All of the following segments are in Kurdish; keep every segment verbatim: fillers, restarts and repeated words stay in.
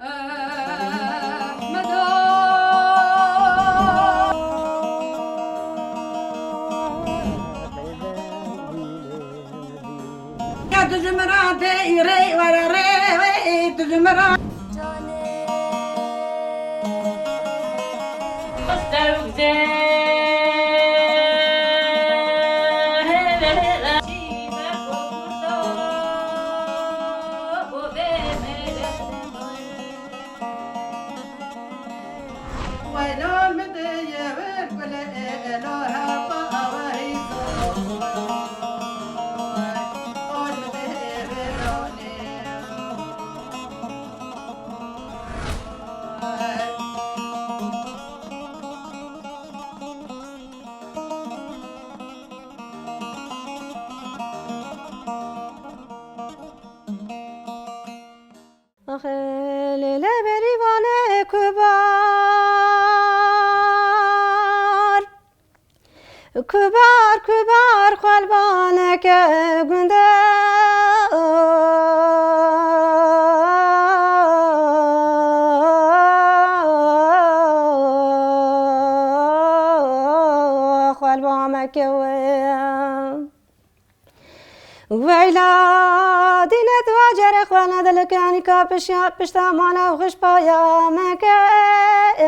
Ya tu ji min re tê îrê were rê wê, tu ji min re. Axê lê lê berî vanê kubar. Kubar, kubar, xwelbaneke gunde. Xwelbameke we. Weyla dîne tu acerê xwe nedilike, nîka pişya pişta mala û xişpaya me ke.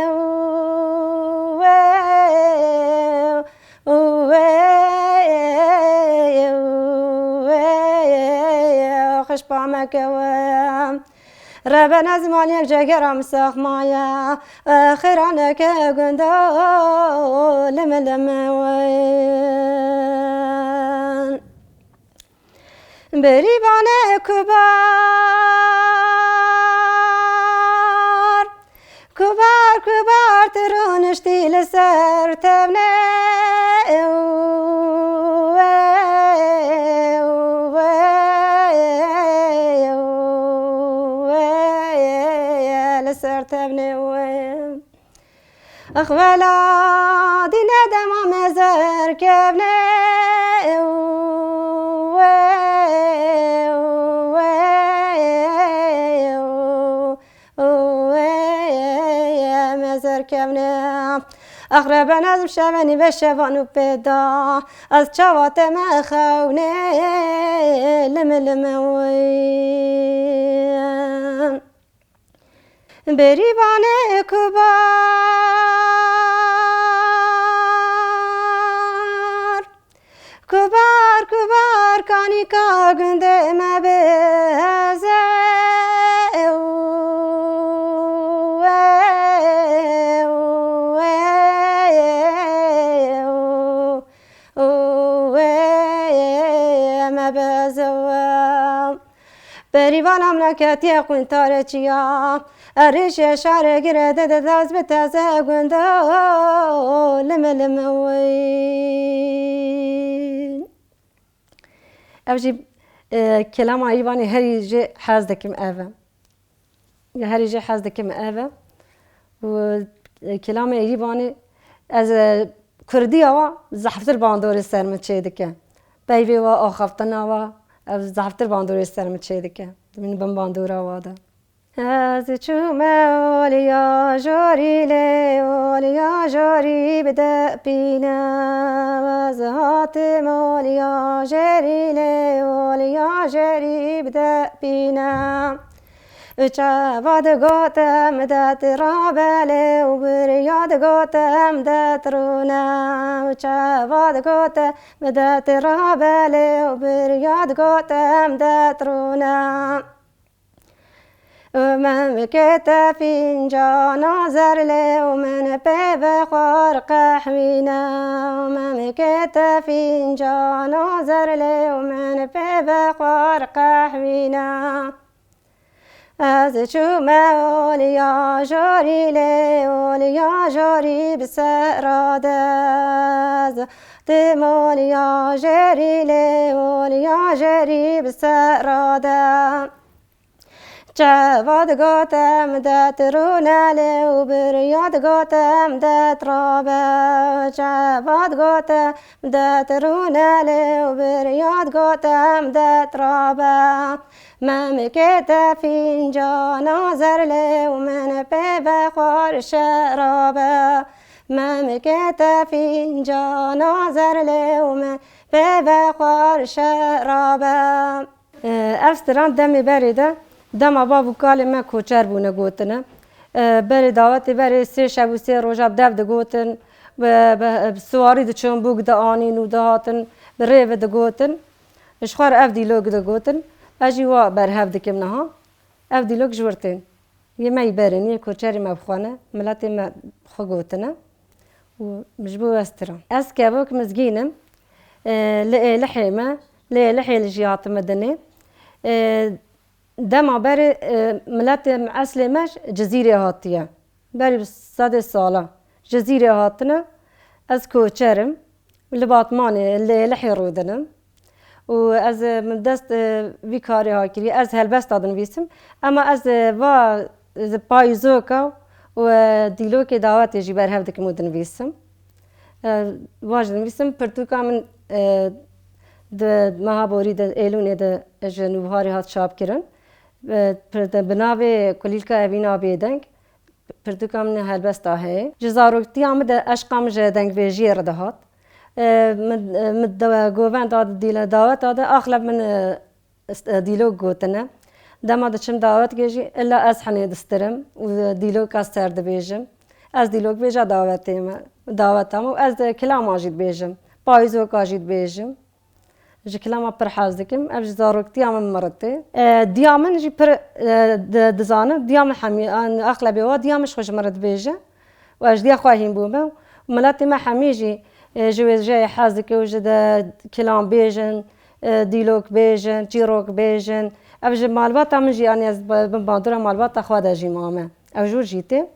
Ew, ew, ew, xişpa me ke we. Rebe nezmaniyek cegera min sax maye, xêraneke gunda lim lim win. Berîvanê kubar, kubar, kubar, tu rûniştî li ser tevnê. Ew, ew, ew, ew, ew, li ser tevnê wê. Axwela dîne dema me zer kevne. Ew, ew, ew, ew, me zer kevne. Ax Rebe nezm şevenî ve şevan û pêda. Ez çawa te me xewnê lim lim win. Berîvanê kubar, kubar, kubar, kanîka gundê me biheze. Ew, ew, ew, ew, ew, me biheze. Berîvana min ketiye qwîntarê çiya. Erê şeşarê gire de de dest bi teze gunda lime lime wî. Ev jî, e, kelama Îvanê herî jê hez dikim ev e. Ya herî jê hez dikim ev e. Û, e, kelamê Îvanê ez, e, kurdiya wa zehftir bandorê ser min çêdike. Peyvê wa axaftina wa ev zehftir bandorê ser min çêdike. Dimîn bin bandora wa de. Ez çûme oliya jorî lê, oliya jorî bi depîne. Ez hatim oliya jerî lê, oliya jerî bi depîne. Çava digote min de tu rabelê û biriya digote min de tu rûne. Çava digote min de tu rabelê û biriya digote min de tu rûne. Û min bike te fîncana zer lê û min pê ve xwar qehwîne. Û min bike te fîncana zer lê û min pê ve xwar qehwîne. Ez çûme oliya jorî lê, oliya jorî bi sera de. Ez tim oliya jerî lê, oliya jerî bi sera de. Çava digote midet rûne lê û birya digote midet rabe. Çava digote midet rûne lê û birya digote midet rabe. Memikê te fîncana zer lê û min pê vexwar şerabe. Memikê te fîncana zer lê û min pê vexwar şerabe. Ev stiran demê berê de, dema bav û kalê me koçer bûne gotine. Berê dawetê berê sê şev û sê roja bi dev digotin, bi, bi, bi siwarî diçûn, bûk dianîn û dihatin, bi rê ve digotin. Ji xwe re ev dîlok digotin. Ez jî wa berhev dikim niha. Ev dîlok ji wir tên. Yê me yî berê, yê koçerê me bi xwe ne, miletê me xwe gotine û ji bo ez tira. Ez kevok Mizgîn im, e, li Êlihê me, li Êlihê li jî hatime dinê. E, dema berê, e, miletê me, eslê me ji Cizîrê hatiye. Berî bi sedê sala Cizîrê hatine, ez koçer im. Li Batmanê, li Êlihê rûdinim. Û ez, e, min dest, e, vî karê ha kiriye. Ez helbesta dinivîsim. Ema ez, e, va, e, payîzoka û, e, dîlokê dawetê jî berhev dikim û dinivîsim. E, va jî dinivîsim. Pirtûka min, e, di meha borî de, Êlûnê de ji Nûbiharê hat çapkirin. E, pir-, bi navê Kulîlka Evîna Bêdeng. Pirtûka min helbesta heye. Ji zaroktiya min de eşqa min ji dengvêjiyê re dihat. E, min, e, min de govenda dîle daweta de axleb min, e, ist-, e, dîlok gotine. Dema diçim dawetgê jî illa ez henê distirim û dîloka ser dibêjim. Ez dîlok bêja dawetê me, daweta me û ez de kilama jî dibêjim. Payîzoka jî dibêjim. Ji kilama pir hez dikim. Ev ji zaroktiya min miritê. E, diya min jî pir, e, di-, dizane. Diya min hemî, an, axlebê wa diya min ji xwe ji min re dibêje. Û ez ji diya xwe hîn bûme. Û miletê me hemî jî, e, ji wêjeyê hez dike û ji de kilam bêjin, e, dîlok bêjin, çîrok bêjin. Ev ji malbata min jî, yanî ez bi, bi bandora malbata xwe de jî mame. Ew jûr jî tê.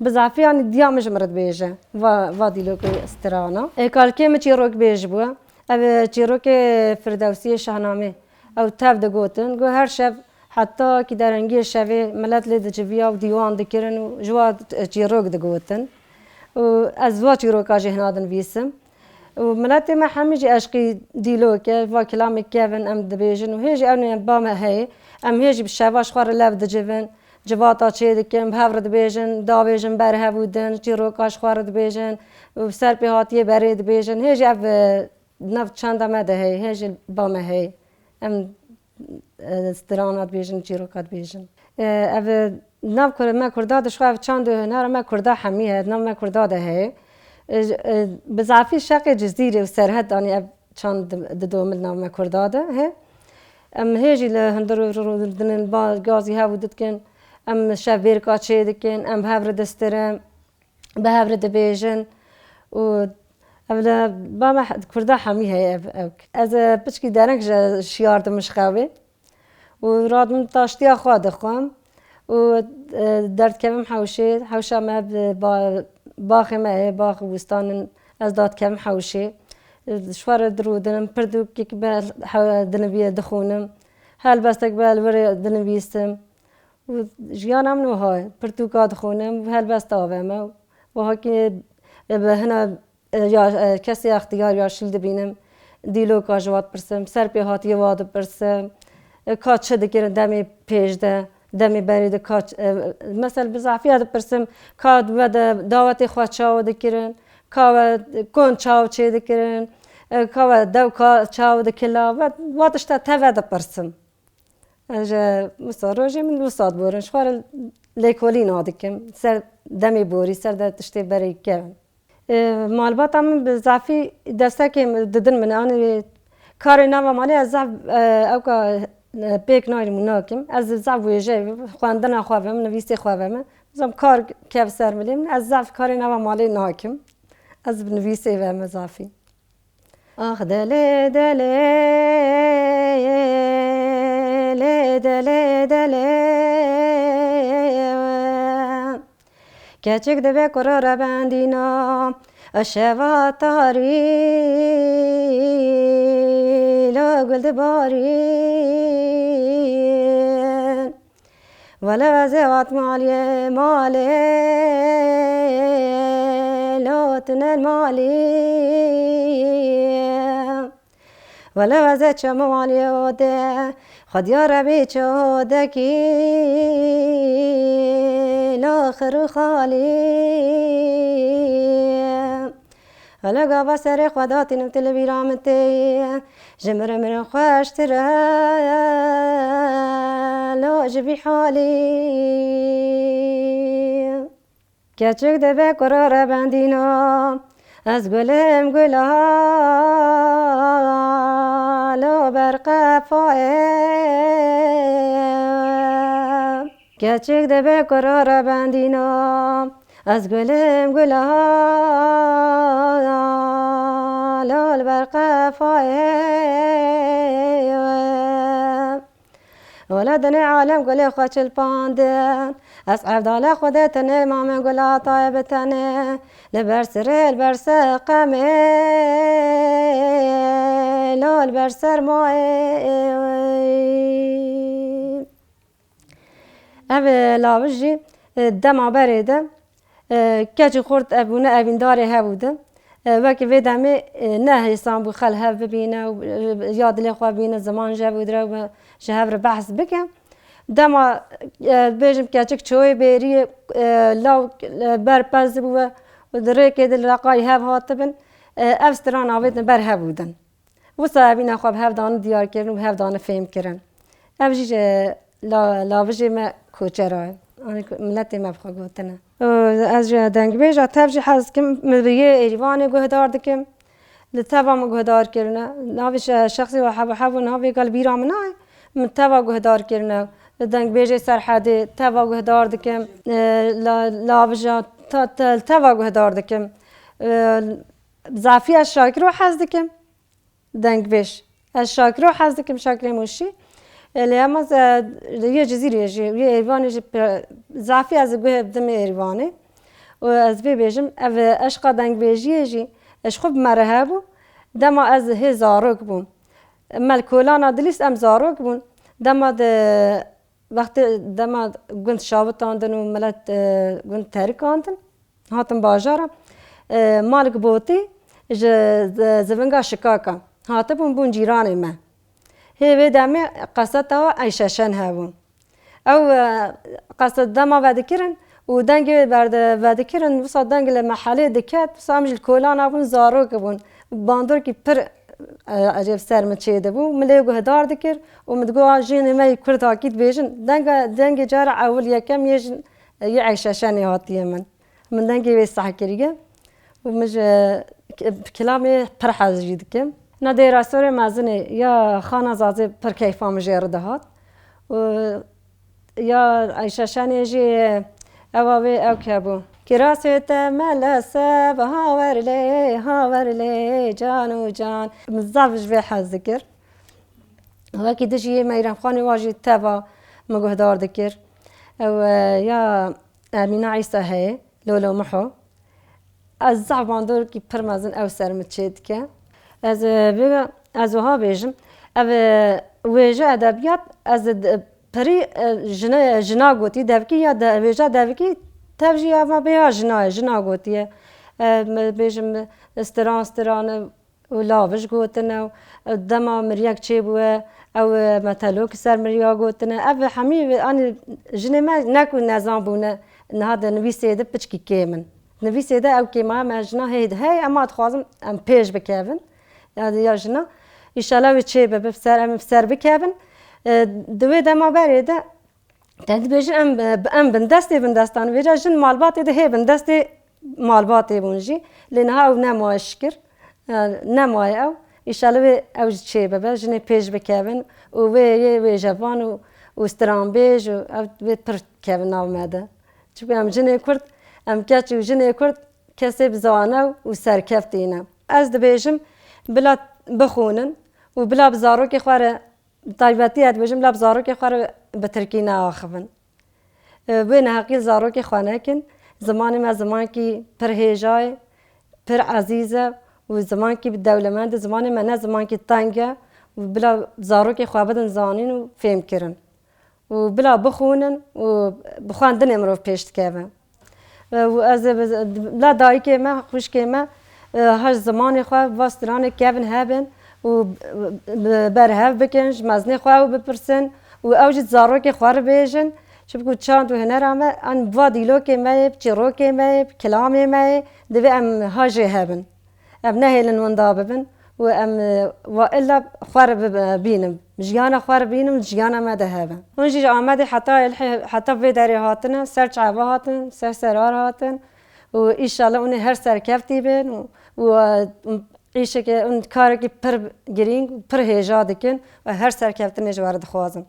Bi zafî, yanî diya min ji min re dibêje. Va, va dîlokê strana. E, kalkê min çîrok bêj bû. Ev çîrokê Firdewsiyê Şahnamê, ew tev digotin, got her şev heta kî derengiyê şevê milet lê diciviya û dîwan dikirin û ji wa çîrok digotin. Û ez va çîroka jî hina dinivîsim. Û miletê me hemî jî eşqî dîlok e, va kilamê kevin em dibêjin û hê jî ew ne ba me heye. Em hê jî bi şeva ji xwe re lev dicivin. Civata çêdikin, bi hev re dibêjin, davêjin ber hev û din, çîroka ji xwe re dibêjin, bi ser pê hatiyê berê dibêjin. Hê jî ev, e, nav çanda me de heye, hê jî ba me heye. Em, e, strana dibêjin, çîroka dibêjin. E, ev, e, nav kur-, me kurda de ji xwe ev çand û hunera me kurda hemî heye, nav me kurda de heye. E, e, bi zafî şeqê Cizîrê û Serhed, anî ev çand di-, didomil nav me kurda de he. Em hê jî li hundir û rûdinin ba gazî hev û didikin. Em şevbêrka çê dikin, em bi hev re distirin, bi hev re dibêjin. Û ev li ba me he-, kurda hemî heye ev, ew. Ez, e, piçkî dereng ji şiyar didim ji xewê. Û radim taştiya xwe dixwim û, e, derdikevim hewşê. Hewşa me bi ba-, baxê me heye, bax û bûstanin, ez dadikevim hewşê. E, ji xwe re dirûdinim, pirtûkek bi he-, dinivî-, dixwînim. Helbestek bi li wir dinivîsim. Û jiyana min wiha ye. Pirtûka dixwînim, helbesta aveme. Wiha ki, e, bi hina E, ya, e, kesê extiyar ya şîl dibînim, dîloka ji wa dipirsim, ser pê hatiyê wa dipirsim, e, ka çi dikirin demê pêş de, demê berê de ka ç-, e, mesela bi zafiya dipirsim, ka we de dawetê xwe çawa dikirin, ka we kon çawa çê dikirin, e, ka we dew ka çawa dikila, we, wa tişta teve dipirsim. Ez ji wisa rojê min wisa diborin, ji xwe re lêkolîna dikim, ser demê borî, ser de tiştê berê kevin. E, malbata min bi zafî destekê min didin min. Anî karê nava malê ez zaf, e, ewka, e, pêk nayrim û nakim. Ez zaf wêje xwendina xwe vim, nivîsê xwe vim. Zam kar kev ser milê min. Ez zaf karê nava malê nakim. Ez bi nivîsê vim zafî. Ax delê delê, lê delê delê. Keçik dibe kuro re bendîna, şeva tarî lo gul dibarîn. Wele ez ê hat malê malê, lo tune malî. Wele ez ê çemo malê ode, xwedya rebî çodekî, lo xir û xalî. Hele gava serê xwe datînim, tu li bîra min tê. Ji mirin mirin xweştir e, lo ji vî halî. Keçik dibe kura re bendîna, ez gulim gula, lo ber qefayê. Keçik dibe kura re bendîna, ez gulim gula, lo li ber qefayê. Wele dinê alem gulê xwe çilpandin, ez evdala Xwedê tenê ma min gula tayê bi tenê, li ber sirê, li ber seqemê, lo li ber sermayê. Ev, e, lavij jî, e, dema berê de, e, keçî xurt hebûne, evîndarê hebû de. E, wekî vê demê, e, ne hêsan bû xel hev bibîne û, e, ya dilê xwe bîne, ziman ji hev û dire û ji hev re behs bike. Dema, e, bêjim keçik çoyê bêriyê, e, law, e, ber pez bû ve û di rêkê de li reqayî hev hatibin, e, ev stran avêtin ber hev û din. Wisa evîna xwe bi hev dane diyar kirin û bi hev dane fêm kirin. Ev jî ji la-, lavijê me koçera ye. Anî ku-, miletê me bi xwe gotine. Û ez ji dengbêja tev jî hez dikim. Min bi yê Êrîvanê guhdar dikim. Li teva min guhdar kirine. Navê şe-, şexsê we hebû hebû navê gal bîra min nayê. Min teva guhdar kirine. Li dengbêjê Serhedê teva guhdar dikim. E, la-, lavija ta-, te-, teva guhdar dikim. E, Zafî ez Şakiro hez dikim. Dengbêj. Ez Şakiro hez dikim, Şakirê Mûşî. E, lê hema ze-, yê Cizîrê jî, yê Êrvanê jî pe-, zafî ez guhê bidimê Êrvanê. Û ez vê bêjim, ev eşqa dengbêjiyê jî, e, ji xwe bi me re hebû. Dema ez hê zarok bûm. Me li kolana dilîst em zarok bûn. Dema de Wextê dema gund şawitandin û milet, e, gund terikandin, hatin bajara, e, Malik Botî ji, zi-, zivinga Şikaka hatibûn, bûn cîranê me. Hê vê demê qeseta Eyşe Şen hebû. Ew, e, qeset dema vedikirin û dengê berde-, vedikirin, wisa deng li mehelê diket, wisa em jî li kolana bûn, zarok bûn. Bandorkî pir, e, ecêb ser min çêdibû. Min lê guhdar dikir û min digot, "A, jinê me yê Kurd hakî dibêjin, denga, dengê cara ewil yekem yê jin, yê Eyşe Şenê hatiye min." Min dengê wê seh kiriye û min ji ki-, kilamê pir hez jî dikim. Na dêra sorê mezinê ya Xana Zazê pir keyfa min jê re dihat. Û ya Eyşe Şenê jî ewa wê ew ke bû. Kirasê te melese, ha wer lê, ha wer lê, can û can. Min zaf ji vê hez dikir. Wekî dijî yê Meyrem Xanê wa jî teva min guhdar dikir. Ew, e, ya Emîna Îsa heye, Lolo Miho. Ez zaf bandorkî pir mezin ew ser min çê dike. Ez, e, vê, ez wiha bêjim, ev, e, wêje edebiyat, ez, e, pirî, e, jine, jina gotî devkî ya de, wêja devkî tev jî eva bê ya jina ye, jina gotiye. E, me bêjim, stiran, stiran, e, û lavij gotine û dema miriyek çêbûye, ew, e, metelok ser miriya gotine. Ev hemî, anî jinê me ne ku nezan bûne, niha di nivîsê de piçkî kêm in. Nivîsê de ew kêmaya me jina hê de heye, ema dixwazim em pêş bikevin. Ya, ya jina, îşallah wê çê bibe, bi ser, em bi ser bikevin. E, di wê dema berê de, Te dibêjin em, em bindestê bindestan. Vêca jin malbatê de hê bindestê malbatê bûn jî. Lê niha ew nemaye şikir. E, nemaye ew. Îşallah wê ew jî çê bibe. Jinê pêş bikevin û wê yê wêjevan û, û stranbêj û ew wê pir kevin nav me de. Çimkî em jinê Kurd, em keç û jinê Kurd kesê bi zane û serkeftî ne. Ez dibêjim bila bixwînin û bila bi zarokê xwe re Bi taybetî ez dibêjim, bila bi zarokê xwe re bi tirkî neaxivin. E, wê neheqî li zarokê xwe nekin. Zimanê me zimankî pir hêja ye, pir ezîz e û zimankî dewlemend e. Zimanê me ne zimankî teng e û bila zarokê xwe bidin zanîn û fêhmkirin. û bila bixwînin û bi xwendinê mirov pêş dikeve. Û ez ê bi-, bila dayikê me, xwişkê me, e, her zimanê xwe va stranê kevin hebin û bi-, berhev bikin, ji mezinê xwe ew bipirsin û ew jî zarokê xwe re bêjin. Çimkû çand û hunera me, em va dîlokê me yê, bi çîrokê me yê, bi kilamê me yê, divê em ha jê hebin. Em nehêlin winda bibin û em, e, wa illa xwe re bibe-, bînin. Jiyana xwe re bînin, jiyana me de hebe. Hûn jî ji Amedê heta Êlihê, heta vê derê hatine, ser çava hatin, ser serar hatin û îşallah hûn ê her serkeftî bin û, û, e, îşekê, hûn karekî pir girîng, pir hêja dikin û her serkeftinê ji we re dixwazim.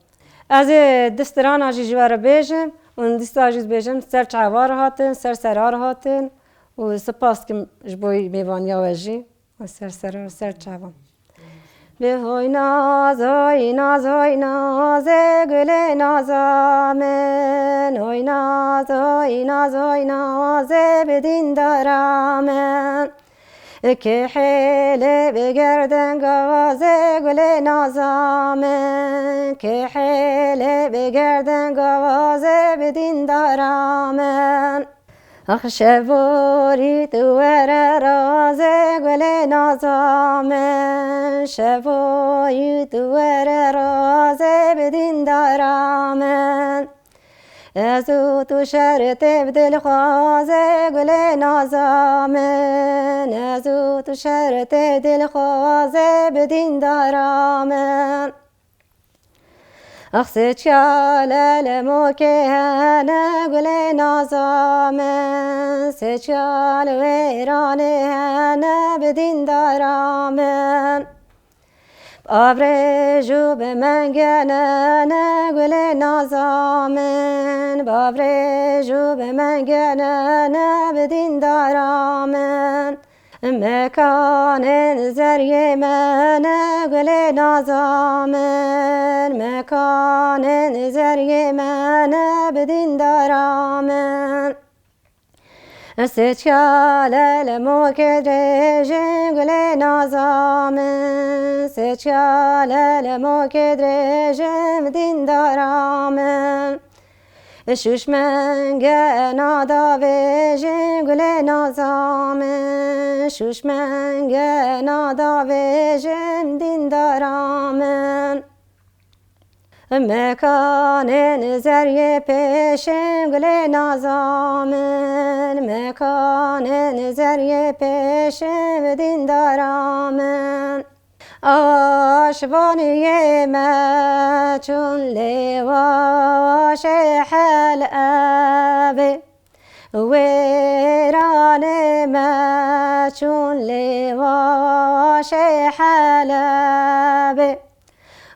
Ez ê di strana jî ji we re bêjim û dîsa jî dibêjim, ser çava re hatin, ser serar hatin û spas dikim ji bo mêvaniya we jî. Ser serar, ser çavan. Bi hoy naz, hoy naz, hoy naz, ê gulê naza min. Hoy naz, hoy naz, hoy naz, ê bi dîndara min. Kê hêlê bi gerden gazê gulê naza min. Kê hêlê bi gerden gazê bi dîndara min. Ax şevoyî tu were razê gulê naza min, şevoyî tu were razê bi dîndara min. Ez û tu şertê bi dilxwazê gulê naza min, ez û tu şertê dilxwazê bi dîndara min. Ax sê çiya lelemokê hene gulê naza min, sê çiya li wêranê hene bi dîndara min. Bi avrêj û bi mengene ne gulê naza min, bi avrêj û bi mengene ne bi dîndara min. Mekanên zeriyê me ne gulê naza min, mekanên zeriyê me ne bi dîndara min. Sê çiya lelemokê dirêjin gulê naza min, sê çiya lelemokê dirêjin bi dîndara min. Şûşmenge nada vêjin gulê naza min, şûşmenge nada vêjin dîndara min. Mekanên zeriyê pêşin gulê naza min, mekanên zeriyê pêşin dîndara min. Aşvaniyê me çûn lêwaşê Helebê. Wêranê me çûn lêwaşê Helebê.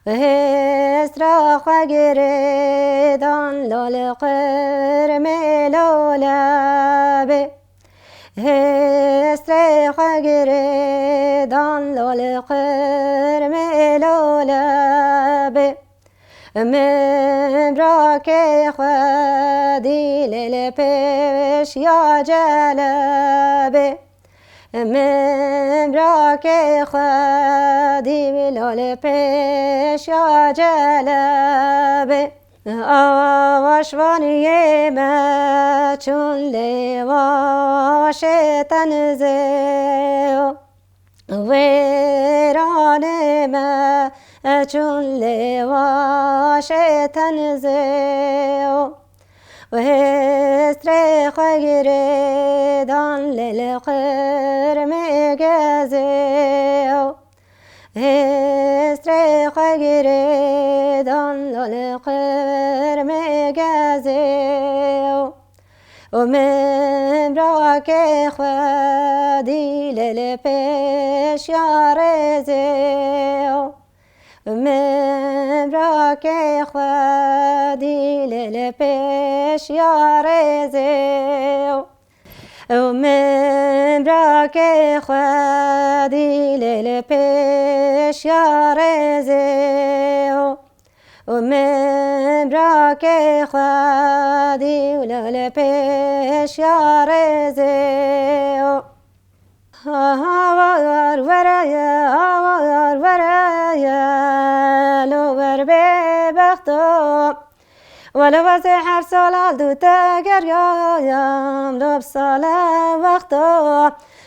Hêstra xwe girêdan lol qirmê lolebê. Hêstrê xwe girêdan lol qirmê lolebê. Min birakê xwe dî lê li pêş ya celebê. Min birakê xwe dî lol pêş ya celebê. Aşvaniyê me çûn lêwaşê tenizê. Wêranê me çûn lêwaşê tenizê. Hêstrê xwe girêdan lê li qirmê gezê. Hêstrê xwe girêdan lol qirmê gezê. Û min birakê xwe dî lê li pêş ya rêzê. Min birakê xwe dî lê li pêş ya rêzê. Û min birakê xwe dî lê li pêş ya rêzê. Û min birakê xwe dî lê li pêş ya rêzê. Hawar were ye, hawar were ye, lo wer bêbexto. Wele vazê heft sala dû te geriyayam, lo bi sale wexto.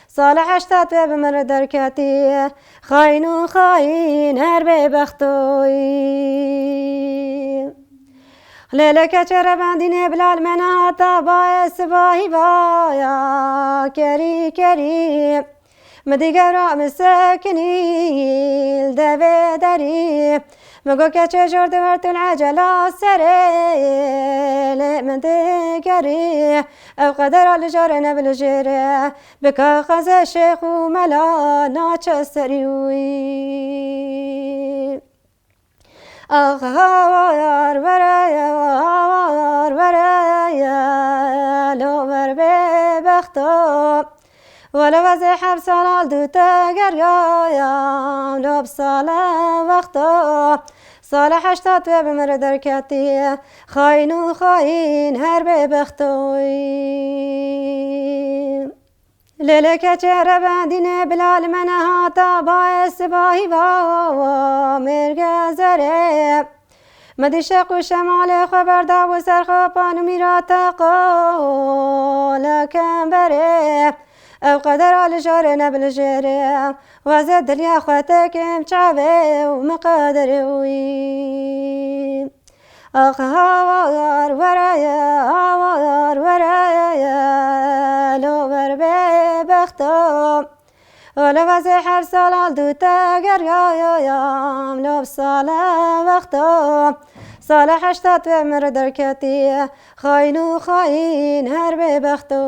Sala heşta tu bi min re derketî, xayîn û xayîn her bêbextoyî. Lê lê keçê revendînê Bilal me nehata bayê sibahî vaya kerî kerî. Mi dî gewra min sekinî li devê derî. Mi got keçê jor di wer tu li ecela serê, lê min digerî. Ev qedera li jarê ne bi li jêrê. Bi kaxezê şêx û mela naçe serî wî. Ax hawar were ye, hawar were ye, lo wer bêbexto. Wele vazê heft sala dû te geriyayam, lo bi sale wexto. Sala heşta tu bi min re derketî, xayîn û xayîn her bêbextoyî. Lê lê keçê revendînê Bilal me nehata bayê sibahî va mêrge zerê. Mi dî şeq û şemalê xwe berda bû ser xwe pan û mîra te qoleke berê. Ew qedera li jarê ne bi li jêrê. Wazê diliya xwe tekim çavê û min qederê wî. Ax hawar were ye, hawar were ye, lo wer bêbexto. Wele vazê heft sala dû te geriyayam, lo bi sale wexto. Sala heşta tu min re derketî, xayîn û xayîn her bêbexto.